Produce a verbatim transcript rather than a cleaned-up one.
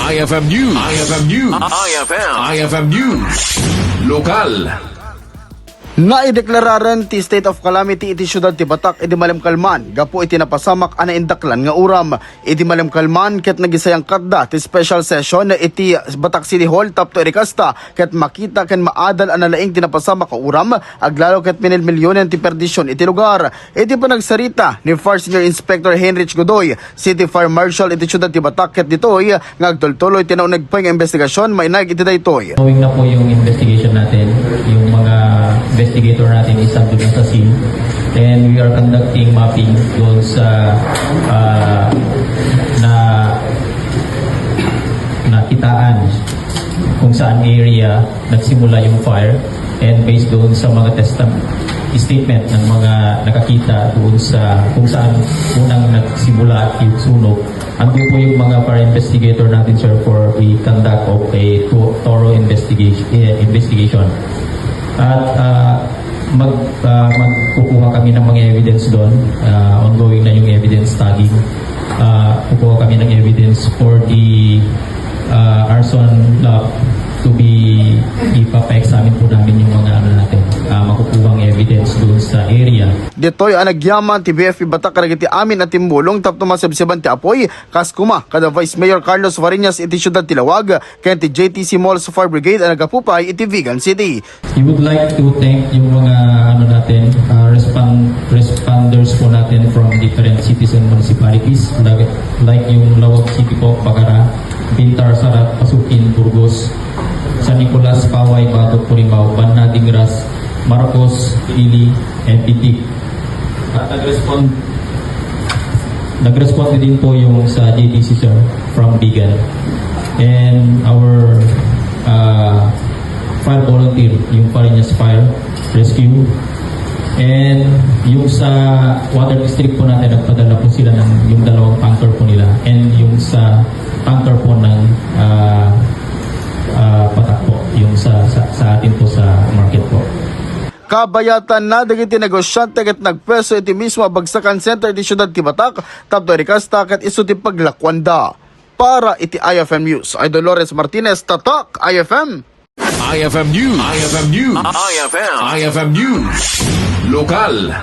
I F M News. I F M News. I F M. I F M News. Lokal. Naideklararen ti state of calamity iti siudad ti Batak idi malemkalman gapu iti napasamak a naindaklan nga uram. Idi malemkalman ket nagisayangkatda ti special session iti Batak City Hall tapno irikasta ket makita ken maadal a nalaing ti napasamak a uram, aglalo ket minilmilyonen ti perdision iti lugar. Iti panagsarita ni Fire Senior Inspector Heinrich Godoy, City Fire Marshal iti siudad ti Batak, ket ditoy nga agtultuloy ti nauneg pay nga investigasyon mainaig iti daytoy. Ongoing na po yung investigation natin. Yung mga investigator natin is nandun na sa scene. And we are conducting mapping doon sa, ah, na nakitaan kung saan area nagsimula yung fire. And based doon sa mga testam-, statement ng mga nakakita doon sa kung saan unang nagsimula yung sunog, andun po yung mga fire investigator natin, sir, for the conduct of a to-, thorough investigation, eh, investigation. At, ah, mag, ah, magkukuha kami ng mga evidence doon. Ah, ongoing na yung evidence tagging. Ah, kukuha kami ng evidence for the, ah, arson lab to be, ipapa-examine po namin yung mga ano natin, ah, makukuhang evidence doon sa area. Ditoy a nagyaman ti B F P Batak kadagiti amin a timmulong tapno masebseban ti apoy, kas kuma kada Vice Mayor Carlos Fariñas iti siudad ti Laoag ken ti J T C Malls Fire Brigade a nagapu pay iti Vigan City. We would like to thank yung mga, ano natin, ah, respon-, responders po natin from different cities and municipalities, like, like yung Laoag City po, Bacara, Bintar, Sarat, Pasukin, Burgos, San Nicolas, Paway, Bato, Purimao, Banna, Dingras, Marcos, Dili, and Titik. At nag-respond, nag-respond din po yung sa J T C, sir, from Vigan. And our, uh, fire volunteer, yung Fariñas Fire Rescue. And yung sa water district po natin, nagpadala po sila ng yung dalawang tanker po nila. And yung sa tanker po ng, uh, uh, Batak po, yung sa, sa, sa atin po sa market po. Kabayatan na dagiti negosyante ket nagpwesto iti mismo a bagsakan center iti siudad ti Batak tapno irikasta ket isu ti paglakuanda. Para iti I F M News, I Dolores Martinez, Tatak I F M. I F M News. I F M News. I F M. I F M News. Lokal.